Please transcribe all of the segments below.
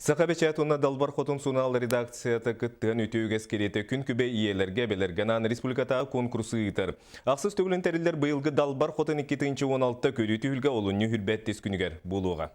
Саха бэчээт уонна Далбар Хотун сурунаал редакцията кыттыһан үтүө үгэс кэриэтэ күн күбэй ийэлэргэ, эбэлэргэ анаан республикатааҕы куонкурсу ыытар. Ахсыс төгүлүн тэриллэр быйылгы Далбар Хотун 2016 көрүү түһүлгэ олунньу хүрбэттис күнүгэр буолуоҕа.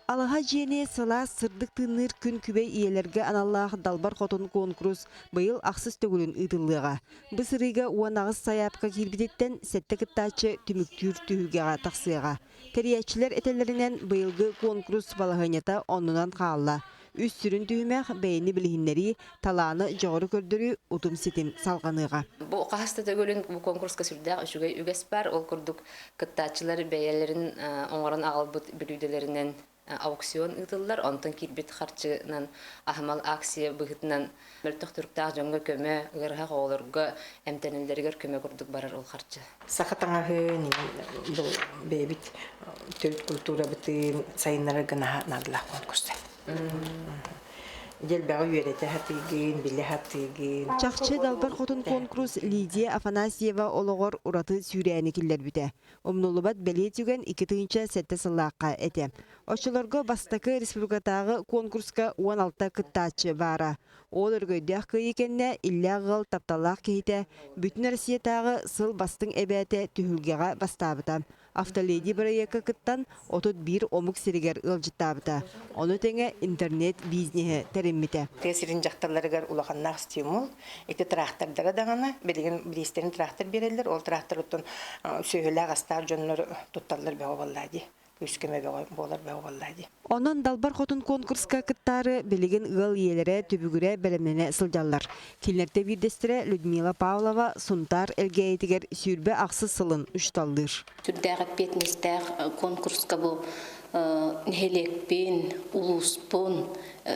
Алаһа дьиэни сылаас сырдык тыынныыр күн күбэй ийэлэргэ аналлаах Далбар Хотун куонкурус быйыл ахсыс төгүлүн ыытыллыаҕа. Бу сырыыга 18 сайаапка киирбититтэн сэттэ кыттааччы түмүктүүр түһүлгэҕэ тахсыаҕа. Тэрийээччилэр этэллэринэн, быйылгы куонкурус балаһыанньата оннунан хаалла. Үс сүрүн түһүмэх, бэйэни билиһиннэрии, талааны, дьоҕуру көрдөрүү, утум-ситим салҕаныаҕа. Бу хаһыс да төгүлүн бу куонкуруска сүрдээх үчүгэй үгэс баар. Ол курдук кыттааччылар бэйэлэрин оҥорон аҕалбыт бүлүүдэлэринэн аукцион ыытыллар. Онтон киирбит харчынан аһымал акция быһыытынан мөлтөх туруктаах дьоҥҥо көмө, ыарыһах оҕолорго эмтэнэллэригэр көмө курдук барар ол харчы. Саха таҥаһын бу бэйэбит төрүт культурабытын сайыннарарга наһаа наадалаах конкурс. Дьэлбэҕи үөрэтэ сатыыгын, билэ сатыыгын. Чахчы Далбар Хотун конкурс Лидия Афанасьева олоҕор ураты сүүрээни киллэрбитэ. Умнуллубат бэлиэ түгэн 2007 сыллаахха этэ. Оччолорго бастакы республикатааҕы конкурска 16 кыттааччы баара. Ол өрөгөйдөөх кыайыы кэннэ иллээх ыал тапталлаах киһитэ Бүтүн Россиятааҕы сыл бастыҥ эбээтэ түһүлгэҕэ бастаабыта. Автоледи бырайыакка кыттан 31 омук сиригэр ыалдьыттаабыта. Ону тэҥэ интернет-бизнеһи тэриммитэ. Тыа сирин дьахталларыгар улаханнаах стимул. Ити трактордара даҕаны билигин бириистэрин трактор биэрэллэр. Ол трактор оттон сүөһүлээх-астаах дьоннор тутталлар бөҕө буоллаа дии. Күүс-көмө бөҕө буолар бөҕө буоллаа дии. Онон Далбар Хотун конкурска кыттаары билигин ыал ийэлэрэ түбүгүрэ бэлэмнэнэ сылдьаллар. Кинилэртэн биирдэстэрэ Людмила Павлова Сунтаар Элгээйитигэр 28 сылын учууталлыыр. Сүрдээх эппиэтинэстээх конкурска бу нэһилиэкпин, улууспун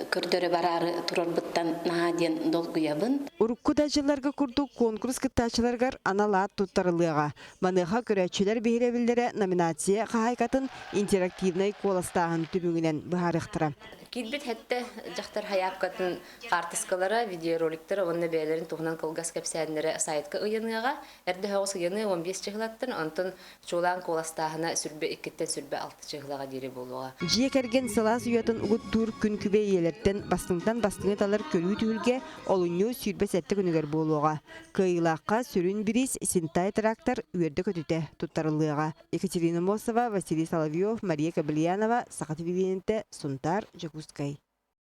көрдөрө бараары турарбыттан наһаа диэн долгуйабын. Урукку да дьылларга курдук конкурс кыттааччыларыгар анал аат туттарыллыаҕа. Маныаха көрөөччүлэр биһирэбиллэрэ номинация хаһаайкатын интерактивнай куоластааһын түмүгүнэн быһаарыахтара. Киирбит сэттэ дьахтар хайаапкатын хаартыскалара, видеороликтара уонна бэйэлэрин туһунан кылгас кэпсээннэрэ сайтка ыйаныаҕа. Эрдэ соҕус ыйаныы 15 чыһылаттан, онтон чуолаан куоластааһына сүрбэ иккиттэн сүрбэ алта чыһылаҕа диэри буолуоҕа. Дьиэ кэргэн сылаас уйатын угуттуур күн күбэй ийэлэртэн бастыҥтан бастыҥы талар көрүү түһүлгэ олунньу 27 күнүгэр буолуоҕа. Кыайыылаахха сүрүн бириис Синтай трактор үөрдэ-көтүтэ туттарыллыаҕа. Екатерина Мосова, Василий Соловьев, Мария Кобельянова, Саха телевидениетэ, Сунтаар, Дьокуускай.